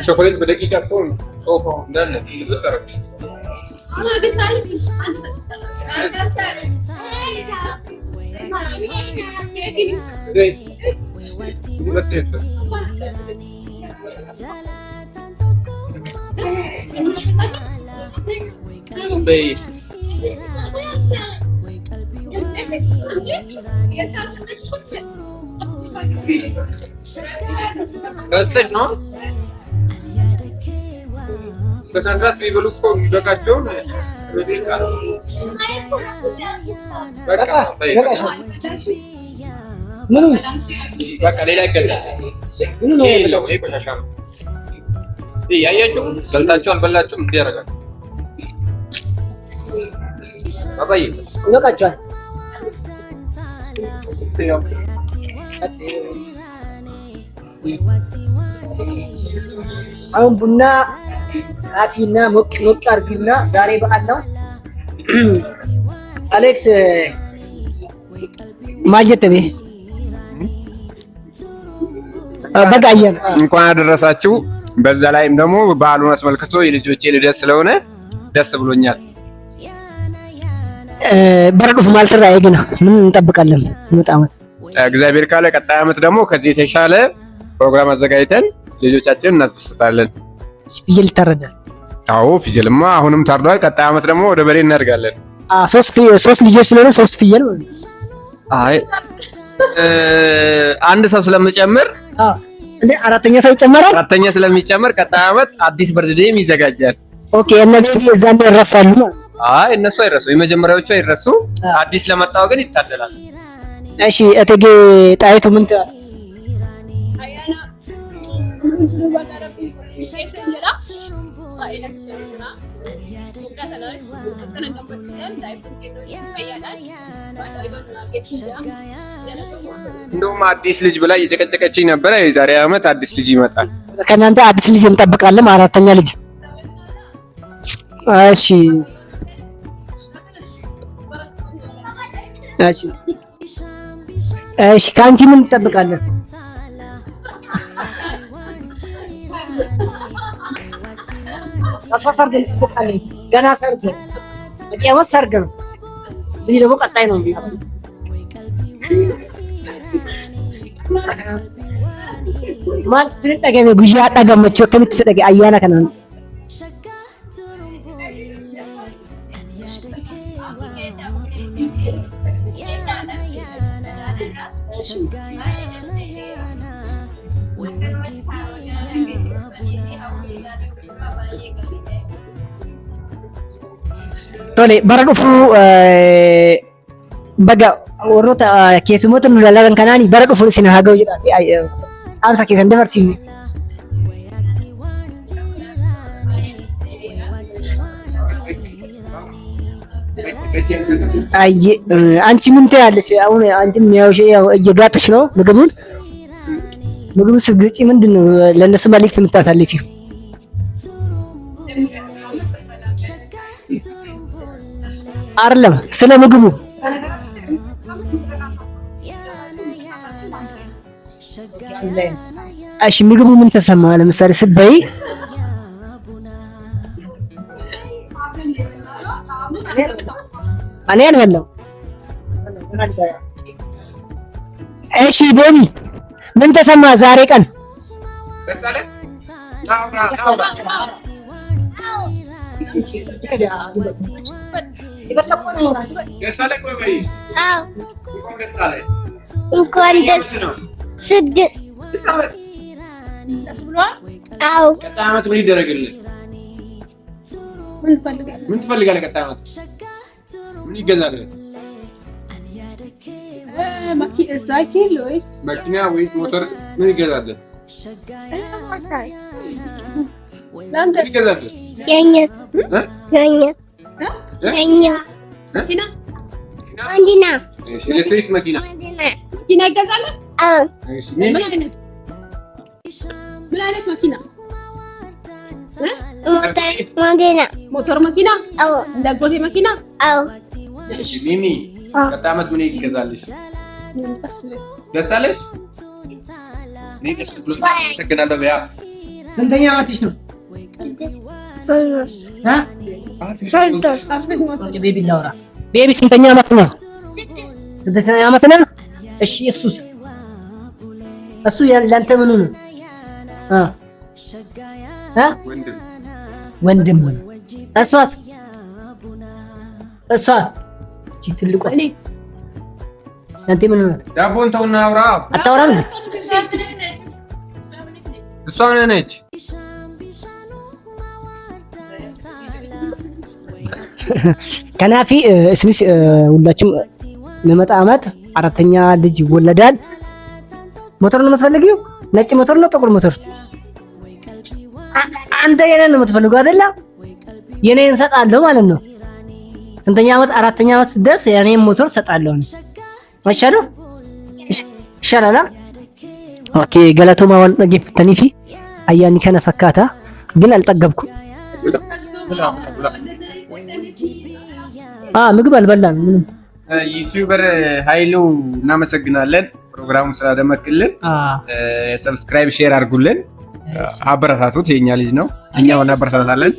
ቾኮሌት በደቂቃ እኮ ሶፋው እንዳለ ከሰች ነው። በስነ ስርዓት ቢበሉ እኮ የሚበቃቸውን። ምኑን? በቃ ሌላ ይገላል። ምኑ ነው? የለውም፣ ይሄ ቆሻሻ ነው። ያያችሁ በልታችሁ አልበላችሁም እንዲህ ያደርጋል። ባባዬ። ይበቃቸዋል። አሁን ቡና አፊና ሞቅ ሞቅ አድርጊና ዛሬ በዓል ነው። አሌክስ ማጀተቤ በቃ አየን። እንኳን አደረሳችሁ። በዛ ላይም ደግሞ በዓሉን አስመልክቶ የልጆቼ ልደት ስለሆነ ደስ ብሎኛል። Bara dhufu maal sirraa eegna? ምን እንጠብቃለን? መጣ ዓመት። እግዚአብሔር ካለ ቀጣይ ዓመት ደግሞ ከዚህ የተሻለ ፕሮግራም አዘጋጅተን ልጆቻችንን እናስደስታለን። ፍየል ይታረዳል። አዎ፣ ፍየልማ አሁንም ታርዷል። ቀጣይ ዓመት ደግሞ ወደ በሬ እናድጋለን። ሶስት ልጆች ስለሆነ ሶስት ፍየል ማለት ነው። አይ፣ አንድ ሰው ስለምጨምር። እንዴ፣ አራተኛ ሰው ይጨመራል? አራተኛ ስለሚጨምር ቀጣይ ዓመት አዲስ birthday ም ይዘጋጃል። Okay፣ እነ baby እዛኔ ይረሳሉ ማለት ነው። አይ፣ እነሱ አይረሱ፣ የመጀመሪያዎቹ አይረሱ። አዲስ ለመጣው ግን ይታደላል። እሺ፣ እቴጌ ጣይቱ ምን ትላለች? Ayyaana baay'ee natti tolee jira. Waggaa kanaas akkana gammachuudhaan daa'imman keenya fayyaadhaan baay'ee nu geessu jira. እንደውም አዲስ ልጅ ብላ እየጨቀጨቀችኝ ነበረ። የዛሬ ዓመት አዲስ ልጅ ይመጣል። ከእናንተ አዲስ ልጅ እንጠብቃለን፣ አራተኛ ልጅ። እሺ እሺ እሺ፣ ከአንቺ ምን እንጠብቃለን? እሷ ሰርግ ትስቃለች። ገና ሰርግ መጪ ዓመት ሰርግ ነው። እዚህ ደግሞ ቀጣይ ነው የሚሆነው። Maaltu isinitti dhagahame guyyaa hadhaa gammachuu akkamitti si dhagahe ayyaana kanaan? Tole, bara dhufuu baga warroota keessummoota nu ilaalan kanaan bara dhufu isin haa ga'u jedhaati dhaamsa keessan dabarsiifne. አይ፣ አንቺ ምን ትያለሽ? አሁን አንቺም ያው ያው እየጋጥሽ ነው ምግቡን። ምግቡን ስትግጪ ምንድን ነው ለእነሱ መልዕክት የምታሳልፊው? አይደለም፣ ስለ ምግቡ። እሺ፣ ምግቡ ምን ተሰማ? ለምሳሌ ስትበይ። እኔ አልበላም። እሺ ቤቢ፣ ምን ተሰማ ዛሬ ቀን? ደስ አለ? ደስ አለ ወይ? እንኳን ደስ አለ። እንኳን ደስ 6 ዓመት። ደስ ብሏል። አዎ። ቀጣይ ዓመት ምን ይደረግልን? ምን ትፈልጋለህ? ምን ትፈልጋለህ? ቀጣይ ዓመት ምን ይገዛል? ሳይክል ወይስ መኪና ወይስ ሞተር? ምን ይገዛል? ለአንተ ምን ይገዛል? የኛ እ? የኛ እ? የኛ መኪና ወንድና እሺ፣ ኤሌክትሪክ መኪና። ወንድና መኪና ይገዛል? አዎ እሺ፣ ምን ምን አይነት ምን አይነት መኪና እ? ሞተር ወንድና ሞተር መኪና አዎ እንደ አጎቴ መኪና። አዎ እሺ፣ ሚሚ ቀጣይ ዓመት ምን ይገዛልሽ? ቀስ በል። ደስ አለሽ? እኔ ደስ ብሎኛል። አመሰግናለሁ። በያ ስንተኛ ዓመትሽ ነው? እ? አፍሪክ ሞተር ቤቢ ላውራ። ቤቢ ስንተኛ ዓመት ነው? ስድስተኛ ዓመት ነው። እሺ እሱስ እሱ ለአንተ ምኑ ነው? እ እ ወንድም ወንድም ነው። እሷስ እሷ እቺ ትልቋ እኔ ለአንተ ምኑ ናት? ዳቦን ተውና አውራ። አታወራም እንዴ? እሷ ምን ነች? ከናፊ እስኒስ ሁላችሁም የሚመጣ ዓመት አራተኛ ልጅ ይወለዳል። ሞተር ነው የምትፈልጊው? ነጭ ሞተር ነው ጥቁር ሞተር? አንተ የኔን ነው የምትፈልገው አይደለ? የኔን እሰጣለሁ ማለት ነው። ስንተኛ ዓመት? አራተኛ ዓመት ስትደርስ የኔን ሞተር እሰጣለሁ ነው አይሻልም? ይሻላል። Okay galatoomaa waan dhaggeeffatanii fi ayyaanni kana fakkaata ግን አልጠገብኩም። ምግብ አልበላንም ምንም። YouTuber ኃይሉ እናመሰግናለን፣ ፕሮግራሙን ስላደመቅልን። Subscribe፣ share አድርጉልን፣ አበረታቱት። የኛ ልጅ ነው፣ እኛው እናበረታታለን።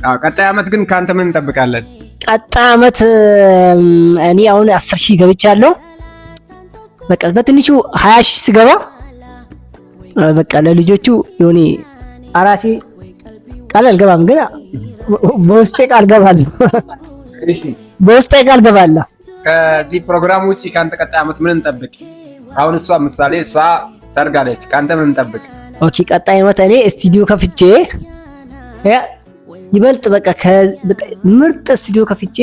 አዎ፣ ቀጣይ ዓመት ግን ከአንተ ምን እንጠብቃለን? ቀጣይ ዓመት እኔ አሁን 10 ሺህ ገብቻለሁ። በቃ በትንሹ 20 ሺህ ስገባ በቃ ለልጆቹ የሆነ አራሴ ቃል አልገባም፣ ግን በውስጤ ቃል ገባለሁ። እሺ፣ በውስጤ ቃል ገባለሁ። ከዚህ ፕሮግራም ውጪ ከአንተ ቀጣይ ዓመት ምን እንጠብቅ? አሁን እሷ ምሳሌ እሷ ሰርጋለች፣ ከአንተ ምን እንጠብቅ? Okay፣ ቀጣይ ዓመት እኔ ስቱዲዮ ከፍቼ ይበልጥ በቃ ምርጥ ስቱዲዮ ከፍቼ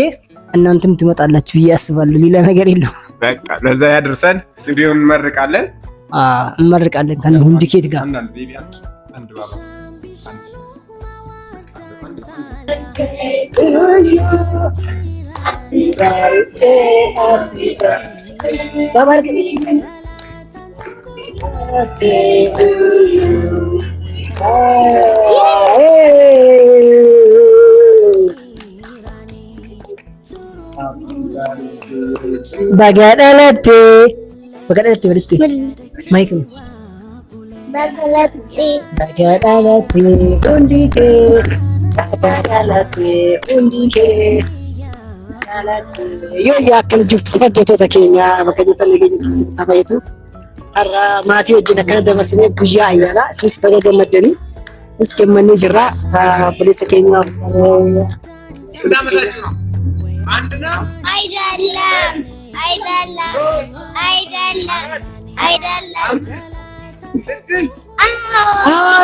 እናንተም ትመጣላችሁ ብዬ አስባለሁ። ሌላ ነገር የለውም። በቃ ለዛ ያድርሰን። ስቱዲዮን እንመርቃለን። እንመርቃለን ከነ ሁንዲኬት ጋር። አንድ ቤቢ አንድ አንድ ባባ አንድ Baga dhalatte baga dhalatte baristi mic ነው። Baga dhalatte Baga dhalatte hundi kee baga dhalatte hundi kee dhalatte yoo akkam jirtu hordoftoota keenya bakka jirtan nageenya taphatu har'a maatii wajjin akkana dabarsinee guyyaa ayyaanaa isinis baga gammaddanii nus gammannee jirra obboleessa keenya ስንት ዓመታችሁ ነው? አንድ ነው። አይደለም አይደለም አይደለም አይደለም ስድስት አዎ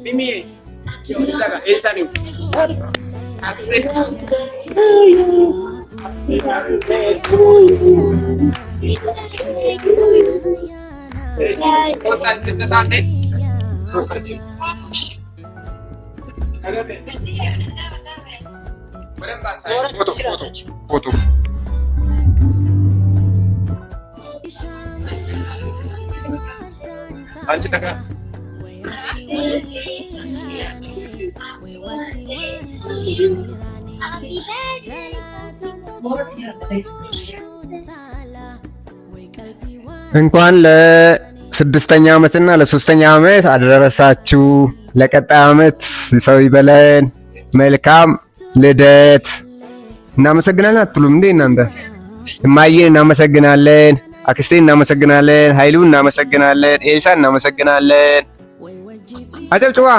ሚሚ ኤልሳ ነው። ሶስታችን ፎቶ አንቺ ተካ እንኳን ለስድስተኛ ዓመትና ለሶስተኛ ዓመት አደረሳችሁ። ለቀጣይ ዓመት ሰው ይበለን። መልካም ልደት። እናመሰግናለን አትሉም እንዴ እናንተ? እማዬን እናመሰግናለን፣ አክስቴን እናመሰግናለን፣ ኃይሉን እናመሰግናለን፣ ኤልሳ እናመሰግናለን። አጨብጭባ።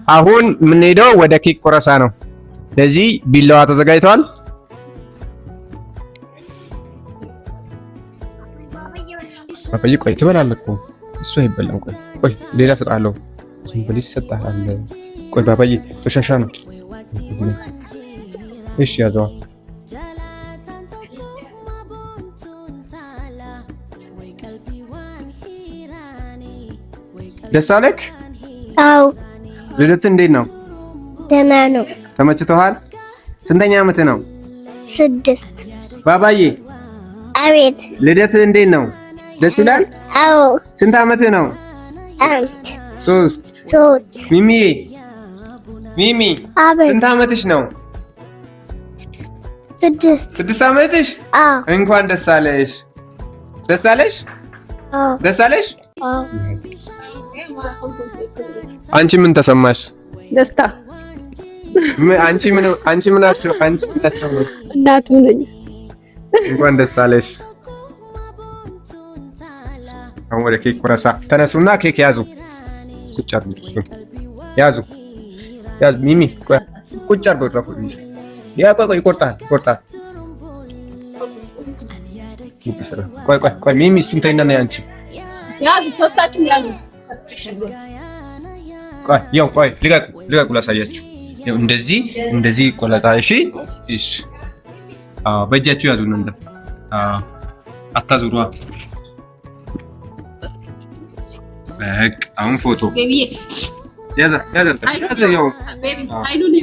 አሁን የምንሄደው ወደ ኬክ ቆረሳ ነው። ለዚህ ቢላዋ ተዘጋጅቷል። ባባዬ ቆይ ትበላለህ እኮ እሱ አይበላም። ቆይ ቆይ ሌላ እሰጥሃለሁ። ዝም ብለህ ይሰጥሃል። ቆይ ባባዬ ቆሻሻ ነው። እሺ ያዘዋ። ደስ አለክ? አዎ። ልደት እንዴት ነው? ደህና ነው። ተመችቶሃል? ስንተኛ ዓመት ነው? 6። ባባዬ አቤት። ልደት እንዴት ነው? ደስ ይላል? አዎ። ስንት ዓመት ነው? 1 3 3። ሚሚ ሚሚ አቤት። ስንት ዓመትሽ ነው? 6። 6 ዓመትሽ? አዎ። እንኳን ደስ አለሽ። ደስ አለሽ? አዎ። ደስ አለሽ? አዎ። አንቺ ምን ተሰማሽ? ደስታ። አንቺ ምን አንቺ ምን አስብ አንቺ ምን አስብ? እናቱ ነኝ። እንኳን ደስ አለሽ። አሁን ወደ ኬክ ቆረሳ ተነሱና ኬክ ያዙ። ቁጭ አድርጉት፣ እሱን ያዙ ያዙ። ሚሚ ቆይ ቁጭ አድርገው ረፉ። ያ ቆይ ቆይ ይቆርጣል ይቆርጣል። ቆይ ቆይ ቆይ ሚሚ እሱን ተይና ነይ አንቺ ያዙ፣ ሶስታችሁም ያዙ። ቆይ ያው ቆይ ልቀቁ ልቀቁ ላሳያችሁ። ያው እንደዚህ እንደዚህ ይቆለጣል። እሺ እሺ። አዎ በእጃችሁ ያዙ እናንተ። አዎ አታዙሯ። በቃ አሁን ፎቶ ቤቢዬ ያዘ ያዘ ያዘ። ያው ቤቢ ኃይሉን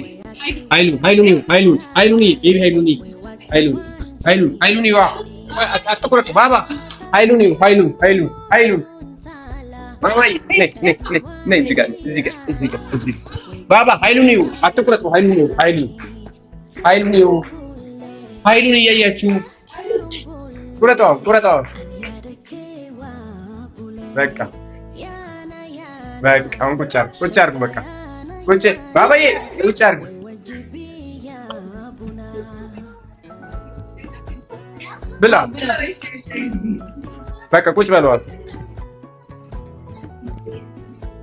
ኃይሉን ኃይሉን ኃይሉን ኃይሉን ቤቢ ኃይሉን ኃይሉን ኃይሉን ኃይሉን ይዋ አትቁረጡ ባባ ኃይሉን ይው ኃይሉን ኃይሉን ኃይሉን ማማዬ ነይ ነይ ነይ ነይ እዚህ ጋር እዚህ ጋር እዚህ ጋር እዚህ ባባ ኃይሉን ይው አትቁረጡ። ኃይሉን ይው ኃይሉን ኃይሉን ይው ኃይሉን እያያችሁ ቁረጠው ቁረጠው። በቃ በቃ አሁን ቁጭ አድርጉ ቁጭ አድርጉ። በቃ ቁጭ ባባዬ ቁጭ አድርጉ። ብላ በቃ ቁጭ በለዋል።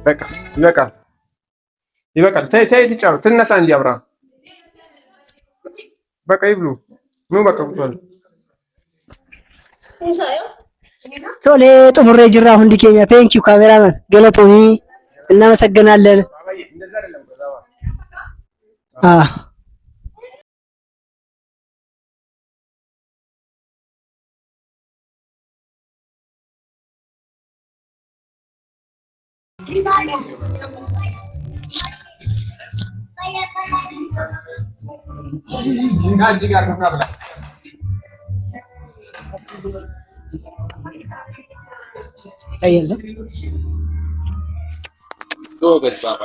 በቃ ይበቃል ይበቃል። ተይ ተይ ትጫሩ ትነሳ እንጂ አብርሃም በቃ ይብሉ። ኑ በቃ ቁጭ በሉ። Tolee xumurree jirra hundi keenya. Thank you cameraman galatoomii እናመሰግናለን። አዎ ይታያል። ጎበዝ ባባ።